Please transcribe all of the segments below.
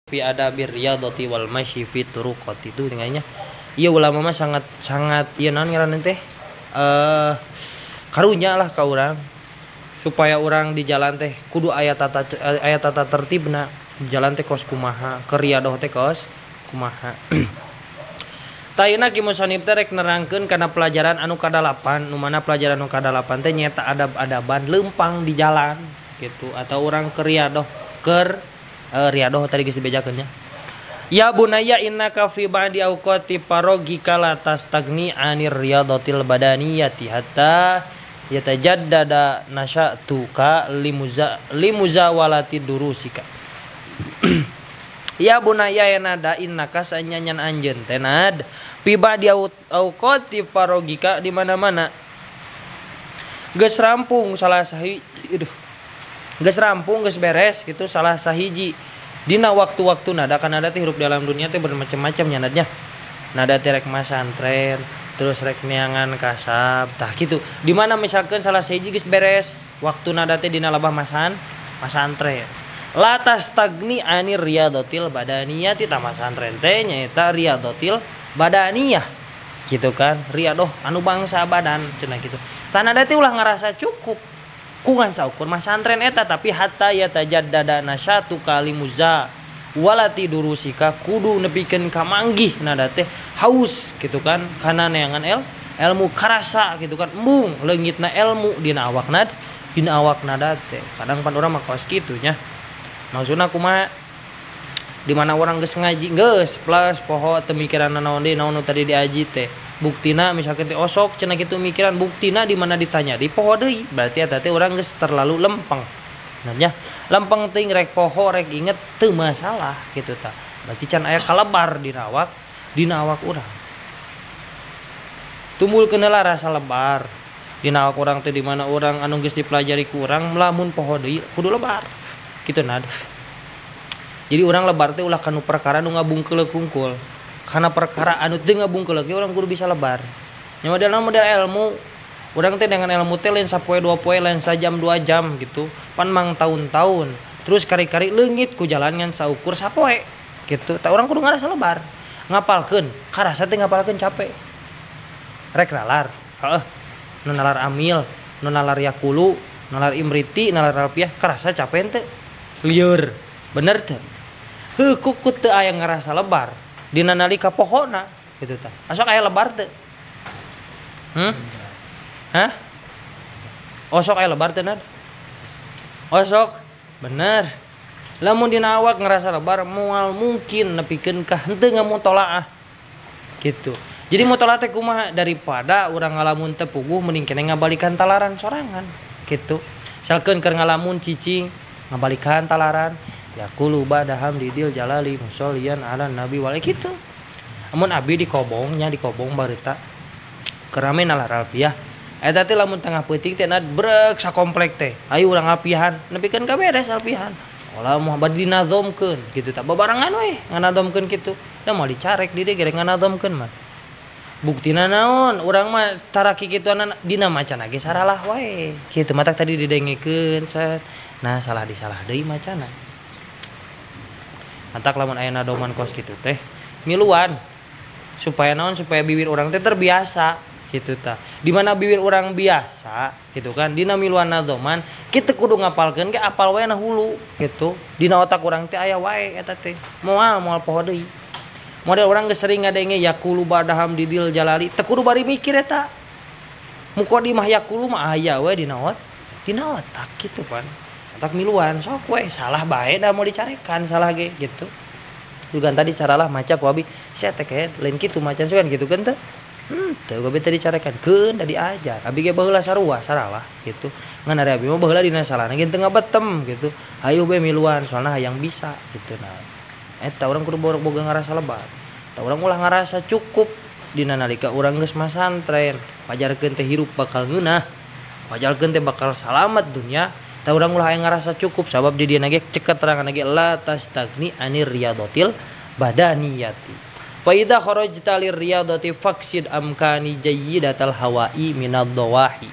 Fi adabir riyadati wal masyi fi turuqati itu tinggalnya. Iya ulama mah sangat sangat ieu naon ngaranna teh? Karunya lah ka urang supaya urang di jalan teh kudu aya tata tertibna, di jalan teh kos kumaha, keur riadoh teh kos kumaha. Tayina ki musonib teh rek nerangkeun kana pelajaran anu kadalapan, nu mana pelajaran anu kadalapan teh nyaeta adab-adaban leumpang di jalan gitu atau urang keur riadoh, keur riadoh tadi geus dibejakeun nya. Ya bunayya, innaka fi ba'di awqati faragika la tastagni anir riyadatil badaniyati hatta yatajaddada nasya'tuka limuzawalati durusika. Ya bunayya ya nada, innaka sanyanyan anjeun teh nad, fi ba'di awqati faragika di mana-mana geus rampung salah sahi, aduh, geus rampung, geus beres gitu salah sahiji dina waktu-waktu nada. Kan nada teh hirup dalam dunia teh bermacam-macam nya nadnya, nada teh rek masantren terus rek neangan kasab tah gitu. Di mana misalkan salah sahiji geus beres waktu nada teh dina labah masantren, la tastagni anir riyadatil badaniyati, tah masantren teh nyaeta riyadatil badaniyah gitu kan, riadoh anu bangsa badan cenah gitu. Tah, nada teh ulah ngarasa cukup ku ngan saukur masantren eta, tapi hatta yatajaddada nasyatu kalimuza walati durusika, kudu nepikeun ka manggih nada teh haus gitu kan kana neangan ilmu, karasa gitu kan embung leungitna ilmu dina awak nad, dina awak nada teh. Kadang pan urang mah kawas kitu nya, maksudna kumaha, di mana orang geus ngaji geus plus poho, teu mikiran naon deui, naon nu tadi diaji teh. Buktina misalkan teh osok cenah kitu mikiran, buktina di mana ditanya di poho deui, berarti eta teh urang geus terlalu lempeng. Nah nya lempeng teuing, rek poho rek inget teu masalah gitu tah, berarti can aya kalebar dina awak urang. Tumbulkeun heula rasa lebar dina awak urang teh, di mana urang anu geus dipelajari ku urang lamun poho deui kudu lebar gitu nad. Jadi urang lebar teh ulah kanu perkara nu ngabungkeuleuk hungkul, karena perkara anu teu ngabungkeuleuk ge urang kudu bisa lebar nya. Model model ilmu urang teh, dengan ilmu teh lain sapoe dua poe, lain sajam 2 jam gitu, pan mang tahun-tahun terus kari-kari leungit ku jalan ngan saukur sapoe gitu. Tah, urang kudu ngarasa lebar ngapalkeun, karasa teh ngapalkeun capek, rek nalar heeh, nu nalar amil, nu nalar yakulu, nalar imriti, nalar alfiah, karasa capek teu? Lieur, bener teu? Heuh, ku teu aya ngarasa lebar dina nalika pohona gitu tah. Asok aya lebar teu? Hah? Osok aya lebar teu nad? Osok bener. Lamun dina awak ngerasa lebar, moal mungkin nepikeun ka henteu ngamutolaah gitu. Jadi mutolaah teh kumaha? Daripada urang ngalamun teu puguh, mending keneh ngabalikan talaran sorangan gitu. Misalkeun keur ngalamun cicing, ngabalikan talaran yaqulu ba'da hamdi dzil jalali musholiyan ala nabi wal gitu. Amun abi di kobong nya, di kobong barita kerame nalar alfiah eta teh, lamun tengah peuting teh nad, brek sakomplek teh, ayo urang alfiahan nepikeun ka beres alfiahan. Olah moal bade dinazomkeun gitu tah, babarengan we nganazomkeun kitu da, moal dicarek di dieu gerek nganazomkeun mah. Buktina naon, urang mah tara kikituanan dina macana ge saralah wae kitu, matak tadi didengekeun set, nah salah disalah deui macana. Matak lamun aya nadoman kos kitu teh miluan, supaya naon, supaya bibir urang teh terbiasa gitu tah. Di mana bibir urang biasa gitu kan dina miluan nadoman, kita kudu ngapalkeun ge apal wae na hulu gitu, dina otak urang teh aya wae eta teh, moal moal poho deui. Model urang geus sering ngadenge yaqulu ba'da hamdi dzil jalali, teu kudu bari mikir eta mukadimah yaqulu mah aya we dina otak gitu pan. Otak miluan sok we, salah bae da mau dicarekan salah ge gitu juga. Tadi caralah maca ku abi sia teh lain kitu maca sugan gitu kan teh. Teu abi teh dicarekan keun da diajar. Abi ge baheula sarua saralah gitu. Ngan ari abi mah baheula dina salahna ge teu ngabetem gitu. Hayu we miluan soalna hayang bisa gitu. Nah, eta urang kudu boga ngarasa lebar. Tah, urang ulah ngarasa cukup dina nalika urang geus masantren. Pajarkeun teh hirup bakal ngeunah. Pajarkeun teh bakal salamat dunya. Tah, urang ulah aya ngarasa cukup, sabab di dieu ge cek keterangan ge la tastagni anir riyadatil badaniyati. Fa idza kharajta lirriyadati faqsid amkani jayyidatal hawa'i minad dawahi.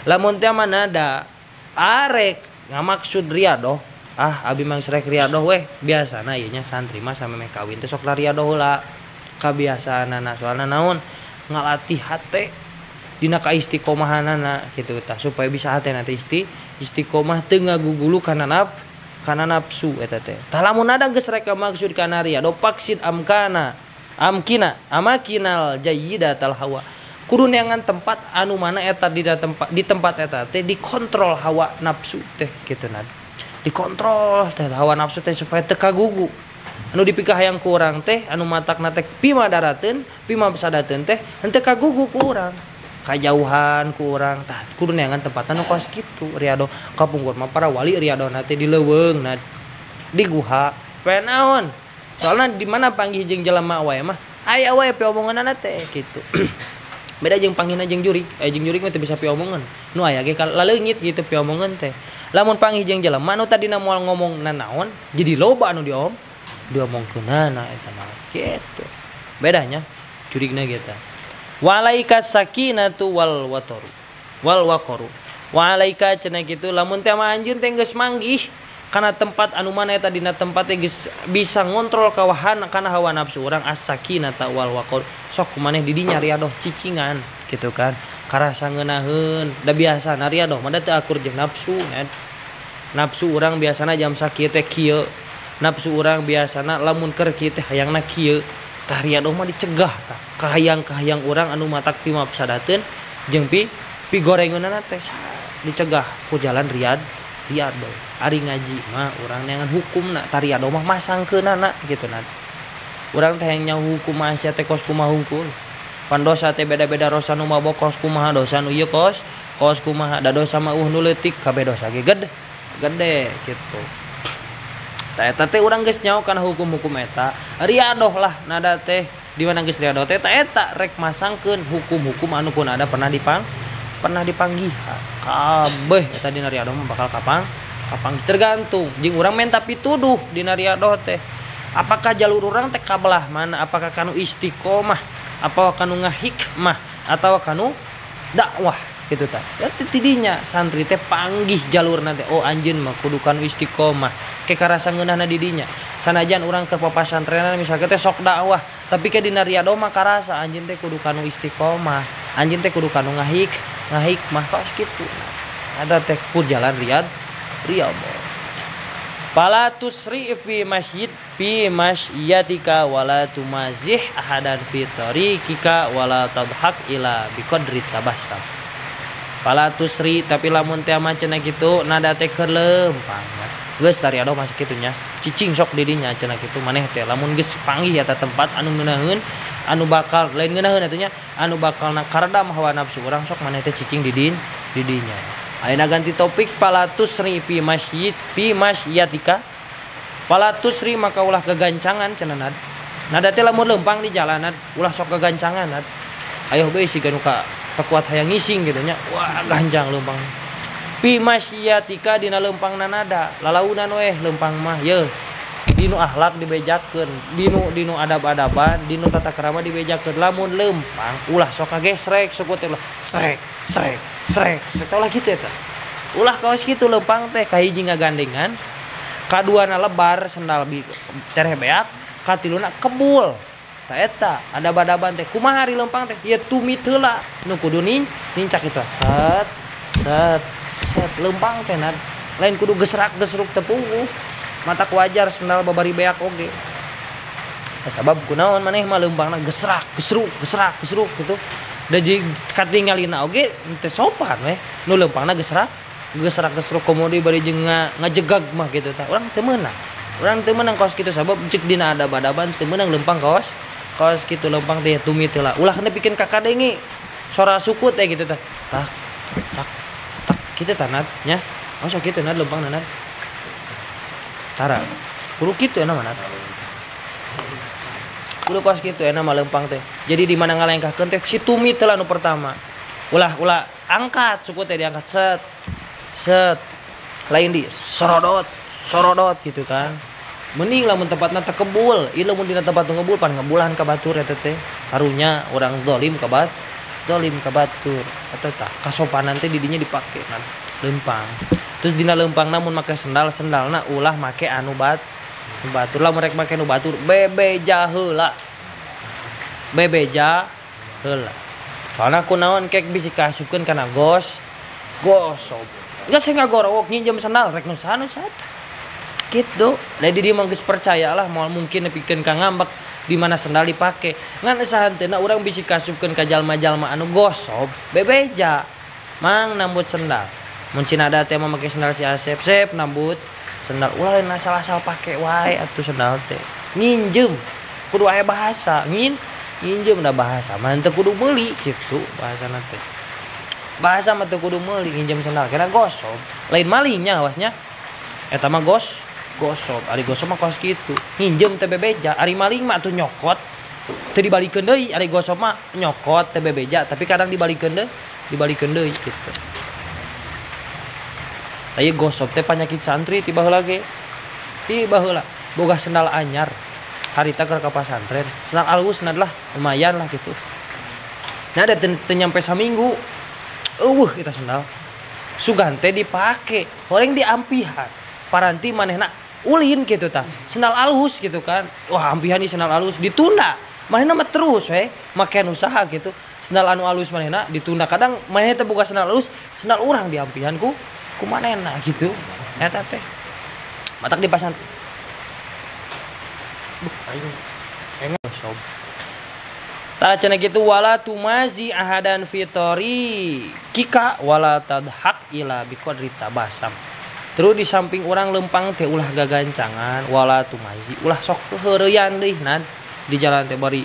Lamun teh manada arek ngamaksud riadoh. Ah abi mah geus rek riadoh weh, biasana ieu nya santri mah samemeh kawin teh sok riadoh heula. Kabiasaanana soalna naon? Ngalatih hate dina kaistiqomahanana kitu tah supaya bisa hatena teh istiqomah teu ngagugulu kana nafsu eta teh. Tah lamun ada geus rek maksud kana riadoh paksid amkana amkina amakinal jayyidatal hawa. Kudu neangan tempat anu mana eta di tempat eta teh dikontrol hawa nafsu teh kitu na. Dikontrol teh hawa nafsu teh supaya teu kagugu. Anu dipikahayang ku urang teh anu matakna teh pimadarateun, pimapsadateun teh henteu kagugu ku urang. Kajauhan ku urang tah kudu neangan tempat anu kos kitu riadoh. Kapungkur mah para wali riadohna teh di leuweung na di guha. Poe naon? Soalna di mana panggih jeung jelema wae mah aya wae piomonganna teh kitu. Beda jeung panggihna jeung jurig, jeung jurig mah teu bisa piomongan. Nu aya ge laleungit gitu piomongan teh. Lamun panggih jeung jelema nu tadina moal ngomong nanaon jadi loba anu diomongkeunana eta mah kitu. Bedanya jurigna ge tah. Walaika sakinatu wal wataru wal waqaru. Walaika cenah kitu lamun teh mah anjeun teh geus manggih kana tempat anu mana eta dina tempat teh geus bisa ngontrol kawahan kana hawa nafsu urang as-sakinata wal waqar. Sok kumaneh di dinya riadoh cicingan gitu kan. Karasa ngeunaheun da biasana riadoh mah da teu akur jeung nafsu nya. Nafsu urang biasana jam sakieu teh kieu. Nafsu urang biasana lamun keur kieu teh hayangna kieu. Tah riadoh mah dicegah tah. Kahayang-kahayang urang anu matak pimapsadateun jeung pigorengeunana teh dicegah ku jalan riadoh. Ari ngaji mah urang neangan hukumna, tah riadoh mah masangkeunana gitu na. Urang teh hayang nyaho hukum maksiat teh kos kumaha hungkul. Pan dosa teh beda-beda dosa nu mabok kos kumaha, dosa nu ieu kos kumaha, da dosa mah eueuh nu leutik kabeh dosa ge gede gitu. Tah eta teh urang geus nyaho kana hukum-hukum eta, riadoh lah nada teh di mana geus riadoh teh eta rek masangkeun hukum-hukum anu kun ada pernah dipanggih. Kabeh eta dina riadoh mah bakal kapang tergantung jeung urang menta pituduh dina riadoh teh. Apakah jalur urang teh kabelah mana, apakah kanu istiqomah, apakah kanu ngahikmah atau kanu dakwah gitu tah. Ya tidinya santri teh panggih jalurna teh. Oh anjeun mah kudu kanu istiqomah. Ke karasa ngeunahna di dinya. Sanajan urang keur papasantrenan misalkan teh sok dakwah, tapi ke dina riadoh mah karasa anjeun teh kudu kanu istiqomah. Anjeun teh kudu kanu ngahikmah kos kitu. Ada teh ku jalan riadoh. Fala tusri fi masjid fi masyatika wala tumazih ahadan fi tariqika wala tadhak ila biqadri tabassam. Fala tusri tapi lamun teh mah cenah kitu nada teh keur leumpang. Geus tariadoh masih kitu nya. Cicing sok di dinya cenah kitu maneh teh lamun geus panggih eta tempat anu ngeunaheun anu bakal lain ngeunaheun atuh nya anu bakalna karedam hawa nafsu urang sok maneh teh cicing di dinya. Ayeuna ganti topik fala tusri fi masjid fi masyatika. Fala tusri maka ulah kegancangan cenah nad. Nada teh lamun leumpang di jalan nad, ulah sok kegancangan nad. Ayo bae siga nu ka teu kuat hayang ngising gitu nya. Wah gancang leumpang. Fi masyatika dina leumpangna nada, lalaunan weh leumpang mah yeuh. Dinu akhlak dibejakeun, dinu adab-adaban, dinu tata krama dibejakeun. Lamun leumpang ulah sok kagesrek suku teh ulah srek srek srek srek ulah kitu eta. Ulah kaos kitu leumpang teh kahiji ngagandengan, kaduana lebar sendal tereh beak, katiluna kebul. Tah eta adab-adaban teh kumaha ari leumpang teh ieu tumit heula nu kudu nincak kitu set set set leumpang teh nad. Lain kudu gesrak-gesruk teu puguh. Matak wajar sendal babari beak oge. Sabab kunaon maneh mah leumpangna gesrak gesruk gesrak gesruk gitu. Da jeung katingalina oge teu sopan weh. Nu leumpangna gesrak gesrak gesruk komo deui bari jeung ngajegag mah gitu tah. Urang teu meunang. Urang teu meunang kaos kitu sabab ceuk dina adab-adaban teu meunang leumpang kaos kitu leumpang teh tumit heula. Ulah nepikeun ka kadenge sora suku teh gitu tah. Tak tak tak kitu tah nad nya. Masa kitu nad leumpangna nad. Tara. Kudu kitu enak mah. Kudu kos kitu enak mah leumpang teh. Jadi di mana ngalengkahkeun teh si tumit heula nu pertama. Ulah angkat suku teh diangkat set set. Lain di sorodot sorodot gitu kan. Mending lamun tempatna teh kebul. Ieu lamun dina tempat nu ngebul pan ngebulan ka batur eta teh. Karunya urang zalim ka batur. Eta tah kasopanan teh di dinya dipake nah leumpang. Terus dina leumpangna mun make sendal, sendalna ulah make anu batur lah, rek make nu batur bebeja heula. Bebeja heula. Soalna kunaon kek bisi kaasupkeun kana gosok. Geus ngagorowok nginjem sendal rek nu saha nu saha. Kitu. Da di dieu mah geus percaya lah moal mungkin nepikeun ka ngambek di mana sendal dipake. Ngan sahanteuna urang bisi kaasupkeun ka jalma-jalma anu gosok bebeja. Mang nambut sendal. Mun si Nada teh mah make sendal si Asep, sep nambut sendal ulah lain asal-asal pake wae atuh sendal teh. Nginjem kudu aya bahasa, nginjem da bahasa mah teu kudu meuli kitu bahasana teh. Bahasa mah teu kudu meuli nginjem sendal kena gosok. Lain malingnya awasnya. Eta mah gosok, ari gosok mah kos kitu. Nginjem teh bebeja, ari maling mah atuh nyokot. Teu dibalikeun deui, ari gosok mah nyokot teh bebeja, tapi kadang dibalikeun deui kitu. Tah gosok teh panyakit santri ti baheula ge. Ti baheula boga sendal anyar. Harita keur ka pasantren, sendal alus lah, lumayan lah gitu. Nah ada teu nyampe saminggu. Eueuh eta sendal. Sugan teh dipake, horeng diampihan. Paranti manehna ulin gitu tah. Sendal alus gitu kan. Wah, ampihan ieu sendal alus ditunda. Manehna mah terus we make usaha gitu. Sendal anu alus manehna ditunda. Kadang manehna teh boga sendal alus, sendal urang diampihan ku manehna gitu. Eta teh. Matak di pasantren. Duh, aing engah sob. Tah cenah kitu wala tumazi ahadan fitori kika wala tadhak ila biqadri tabasam. Terus di samping orang lempang teh ulah gagancangan wala tumazi ulah sok heureuyan deui nan di jalan teh bari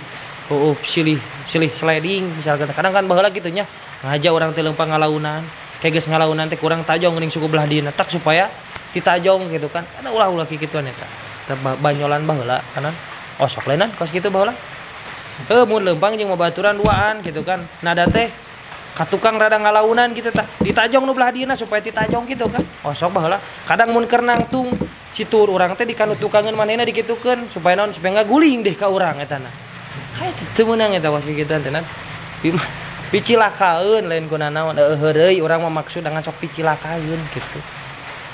silih silih sliding misalkan kadang kan baheula kitu nya ngaja urang teh lempang ngalaunan kayak geus ngalaunan teh kurang tajong geuning suku belah dieuna tak supaya ditajong gitu kan ada ulah-ulah kikituan eta banyolan baheula kanan osok lainan kos kitu baheula mun lempang jeung babaturan duaan gitu kan nada teh ka tukang rada ngalaunan gitu tah ditajong nu belah dieuna supaya ditajong gitu kan osok baheula kadang mun keur nangtung situr urang teh dikanu tukangeun manehna dikitukeun supaya naon supaya ngaguling deh ka urang eta na hae teu meunang eta was kikituan teh nan picilakaeun lain kuna naon heureuy urang mah maksud dengan sok picilakaeun gitu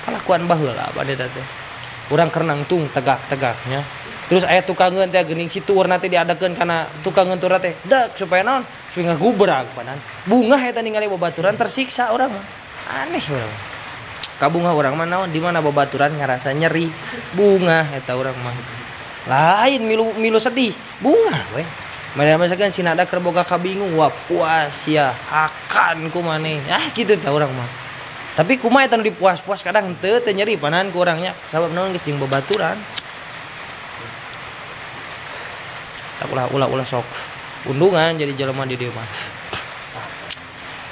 kalakuan baheula bade teh urang keur nangtung tegak-tegaknya terus aya tukangeun teh geuning situr nanti diadakeun kana tukangeun tur teh dek supaya naon supaya ngagubrag panan bungah eta ningali babaturan tersiksa urang mah aneh urang kabungah urang mah naon di mana babaturan ngarasa nyeri bungah eta urang mah lain milu sedih bungah we misalkan si Nada keur boga kabingung wah puas ya akan ku maneh ah kitu tah urang mah tapi kumaha eta nu dipuas-puas kadang teu nyeri panan ku urangnya sabab naon geus jeung babaturan tak ulah sok undungan jadi jelema di dieu mah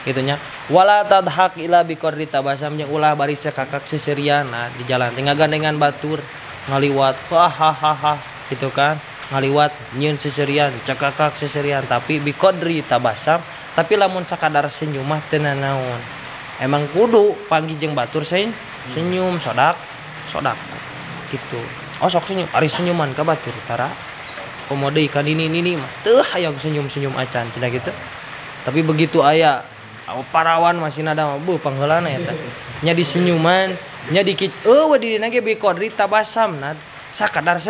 kitu nya wala tadhak ila biqadri tabasam jeung ulah bari sakakak seserian nah di jalan teh ngagandengan batur ngaliwat ha ha ha ha gitu kan ngaliwat nyieun seserian cakakak seserian tapi biqadri tabasam tapi lamun sakadar senyum mah teu nanaon emang kudu panggih jeung batur senyum sodak gitu oh sok senyum ari senyuman ka batur tara komo deui ka nini-nini mah teu hayang senyum-senyum acan cenah gitu tapi begitu aya parawan masih nada mah beuh pangheulana eta nya di senyuman nya dikit eueuh di dina ge biqadri tabasam nad sakadar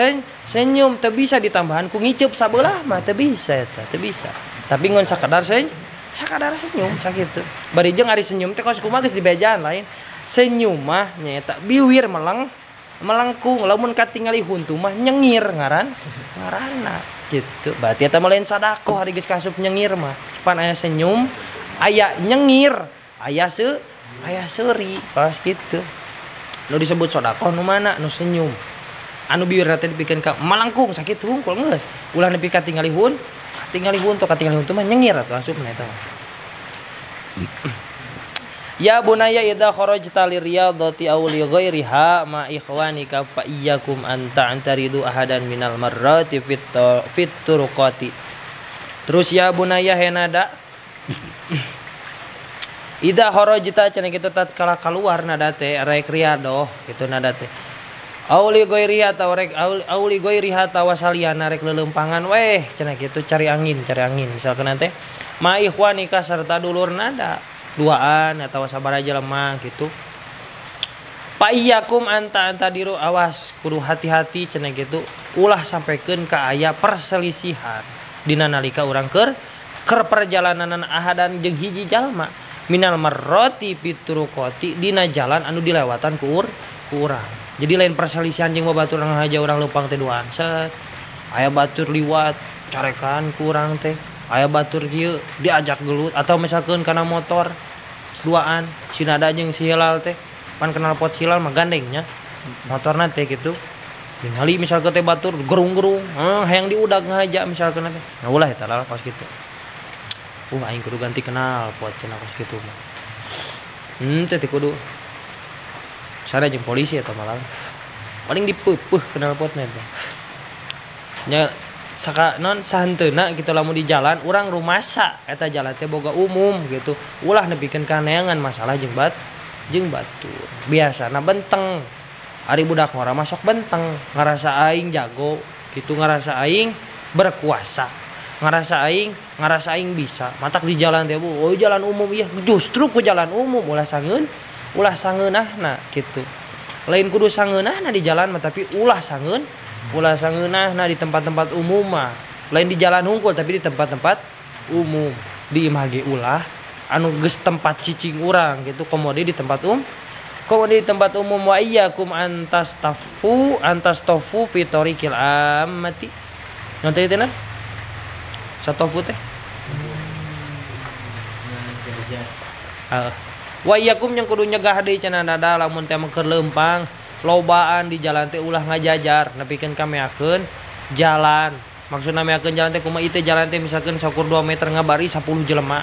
senyum teu bisa ditambahan ku ngiceup sabelah mah teu bisa eta teu bisa tapi ngon sakadar senyum sakitu bari jeung ari senyum teh kos kumaha geus dibejaan lain senyum mah nyaeta biwir melengkung lamun katingali huntu mah nyengir ngaranna gitu berarti eta mah lain sadaqoh ari geus kasup nyengir mah pan aya senyum aya nyengir aya seuri pas kitu nu disebut sedekah nu mana nu senyum anu biwirna teh dipikeun ka malangkung sakitu hungkul geus ulah nepi ka tingali huntu katingali huntu mah nyengir atuh asupna eta mah. Ya bunayya idza kharajta liriyadati aw li ghairiha ma ikhwanika fa iyyakum an ta'taridu ahadan minal marrati fit turuqati. Terus ya bunayya henada idza kharajta cenah kitu tatkala keluar nada teh rek riadoh kitu nada teh. Auli ghairiha taw rek auli ghairiha tawasaliana rek leuleumpangan weh cenah kitu cari angin misalkan teh ma ikhwanika sarta dulur nada duaan atau sabar aja lemah gitu. Pa iyyakum anta antadiru awas kudu hati-hati cenah gitu ulah sampaikan ka aya perselisihan dina nalika urang keur perjalanan ahadan jeung hiji jalma minal marroti pituruqati dina jalan anu dilewatan ku urang. Jadi lain perselisihan jeung babatur ngahaja urang leumpang teh duaan set aya batur liwat carekan ku urang teh aya batur kieu diajak gelut atau misalkeun kana motor duaan si Nada jeung si Hilal teh pan kenal pot silal mah gandengnya motorna teh gitu ningali misalkan teh batur gerung-gerung hayang diudag ngahaja misalkan teh nah ulah eta lah pas kitu aing kudu ganti kenal pot cenah pas kitu mah teh kudu sana jeung polisi eta malah paling dipeupeih kenal potna teh nya saka non sahanteuna kitu lamun di jalan urang rumasa eta jalan teh boga umum gitu ulah nepikeun kaneangan masalah jeung jeung batur biasana benteng ari budak ngora masuk benteng ngarasa aing jago gitu ngarasa aing berkuasa ngarasa aing bisa matak di jalan teh bu oh jalan umum iya justru ku jalan umum ulah sangeunahna gitu lain kudu sangeunahna di jalan mah tapi ulah sangeunahna di tempat-tempat umum mah lain di jalan hungkul tapi di tempat-tempat umum di imah ge ulah anu geus tempat cicing urang gitu komodi di tempat komodi di tempat umum wa iyyakum antastafu antastofu fi tariqil ammati nanti teh satofu teh wa iyyakum yang kudu nyegah deui cenah nada lamun teh keur leumpang lobaan di jalan teh ulah ngajajar nepikeun ka meakeun jalan maksudna meakeun jalan teh kumaha ieu jalan teh misalkeun saukur 2 meter ngabaris 10 jelema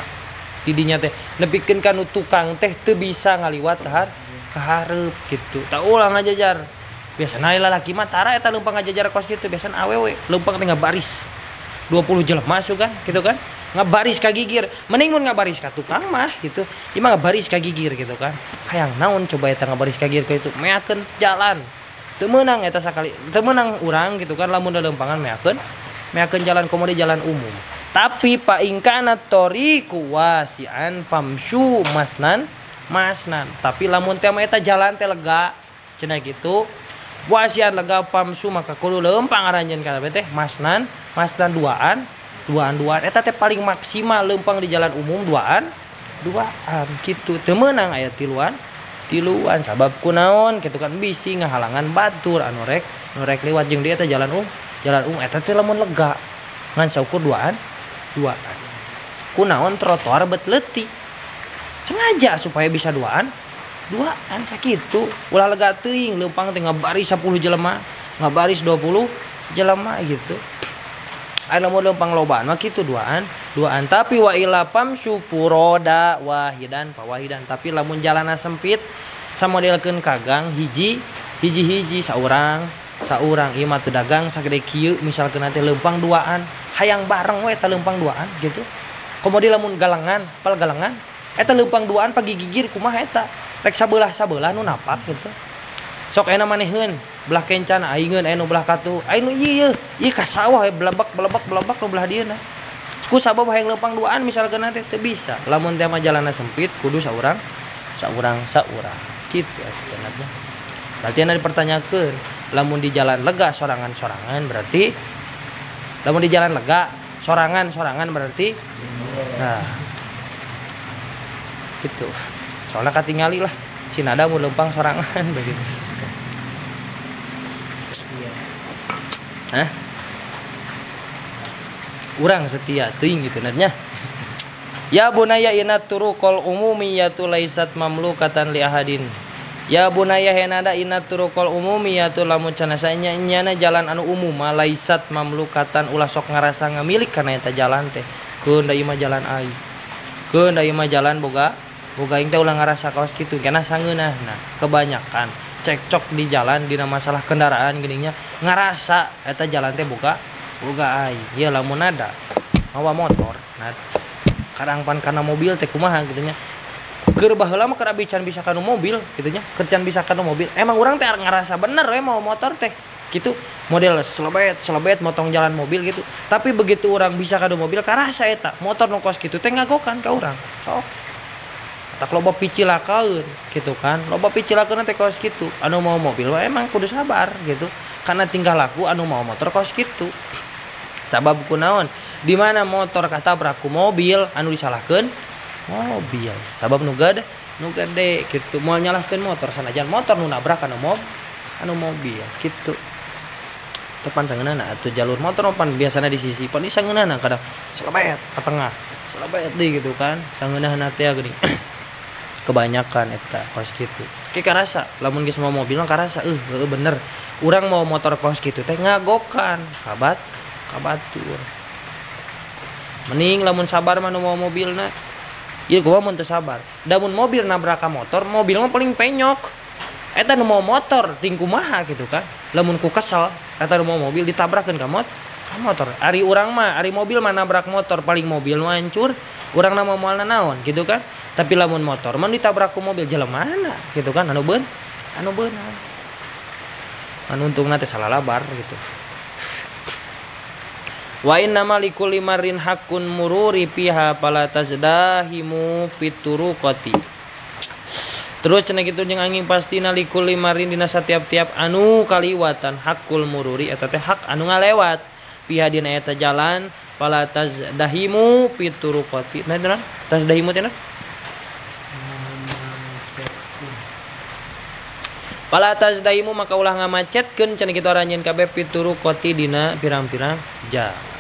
didinya teh nepikeun ka nu tukang teh teu bisa ngaliwat ka hareup gitu tah ulah ngajajar biasana lalaki mah tara eta leumpang ngajajar kos kitu biasana awewe leumpang teh ngabaris 20 jelema sugan gitu kan ngabaris ka gigir mending mun ngabaris ka tukang mah gitu ieu mah ngabaris ka gigir gitu kan hayang naon coba eta ngabaris ka gigir kitu meakeun jalan teu meunang eta sakali teu meunang urang gitu kan lamun da leumpangan meakeun jalan komo di jalan umum. Tapi pa ingkana tariqu wasi'an famsyu masnan masnan. Tapi lamun teh mah eta jalan teh lega cenah gitu. Wasi'an lega famsyu maka kudu leumpang aranjeun kana teh masnan masnan duaan duaan duaan eta teh paling maksimal leumpang di jalan umum duaan duaan gitu. Teu meunang aya tiluan tiluan sabab kunaon kitu kan bisi ngahalangan batur anu rek liwat jeung dia teh jalan umum eta teh lamun lega ngan saukur duaan duaan kunaon trotoar bet leutik sengaja supaya bisa duaan duaan sakitu ulah lega teuing leumpang teh ngabaris 10 jelema ngabaris 20 jelema gitu aya mun leumpang lobaan mah kitu duaan duaan tapi wa ila pamsu puroda wahidan pawahidan tapi lamun jalanna sempit samodelkeun ka gang hiji hiji hiji saurang saurang ieu mah teu dagang sagede kieu misalkeun teh leumpang duaan hayang bareng we eta leumpang duaan gitu komo di lamun galengan pal galengan eta leumpang duaan pagi gigir kumaha eta rek sabelah-sabelah nu napak gitu sok aya maneheun belah kencan aingeun aya nu belah katuh aya nu ieu ieu ka sawah we blebek blebek blebek nu belah dieuna ku sabab hayang leumpang duaan misalkeun teh teu bisa lamun teh mah jalanna sempit kudu saurang saurang saurang kitu sebenarnya berarti anu dipertanyakeun lamun di jalan lega sorangan-sorangan berarti lamun di jalan lega sorangan-sorangan berarti nah gitu soalnya katingali lah si Nada mau lempang sorangan begitu. Hah? Urang setia teuing gitu nadnya. Ya bunaya inna turuqal umumiyatu laisat mamlukatan li ahadin. Ya bunaya henada inna turuqal umumiyatu lamun cenah nyana jalan anu umum laisat mamlukatan ulah sok ngarasa ngamilik kana eta jalan teh. Keun da ieu mah jalan aing. Keun da ieu mah jalan boga aing teh ulah ngarasa kaos kitu kana sangeunahna. Kebanyakan cekcok di jalan dina masalah kendaraan geuning nya ngarasa eta jalan teh boga aing. Ieu lamun ada mawa motor nah kadang pan kana mobil teh kumaha kitu nya. Keur baheula mah keur abi can bisa kana mobil kitu nya, keur can bisa kana mobil. Emang urang teh ngarasa bener we mawa motor teh gitu, model selebet motong jalan mobil gitu. Tapi begitu orang bisa kana mobil karasa eta motor nu kos kitu teh ngagokan ka urang. Sok. Tak loba picilakaeun gitu kan. Loba picilakaeun teh kos kitu. Anu mau mobil mah emang kudu sabar gitu. Karena tingkah laku anu mau motor kos kitu. Sabab kunaon? Di mana motor katabrak ku mobil anu disalahkeun mobil. Sabab nu gede, nu gede gitu. Moal nyalahkeun motor sanajan motor nu nabrak anu anu mobil gitu. Tepan sangeunana atuh jalur motor pan biasana di sisi pan sangeunana kadang selebet ka tengah. Selebet deui gitu kan. Sangeunahna teh geuning. Kebanyakan eta kos kitu. Ke karasa lamun geus mau mobil mah karasa heuh bener. Urang mau motor kos kitu teh ngagokan kabat kabatur. Mending lamun sabar mah nu mau mobilna. Ieu gua mun teu sabar. Da mun mobil nabrak ka motor, mobil mah paling penyok. Eta nu mau motor ting kumaha gitu kan. Lamun ku kesel eta nu mau mobil ditabrakeun ka motor. Ari urang mah, ari mobil mah nabrak motor paling mobil nu hancur, urang na moal naon gitu kan. Tapi lamun motor mah ditabrak ku mobil jelemana gitu kan, anu beunang. Anu untungna teh salah labar gitu. Wa inna malikul limarin hakun mururi piha pala tazdahimu pituruqati. Terus cenah kitu jeung angin pasti nalikul limarin dina satiap-tiap anu kaliwatan hakul mururi eta teh hak anu ngalewat piha dina eta jalan pala tazdahimu pituruqati. Nah teh tazdahimu teh pala tazdahimu maka ulah ngamacetkeun cenah kitu aranjeun kabeh pituruqati dina pirang-pirang jalan.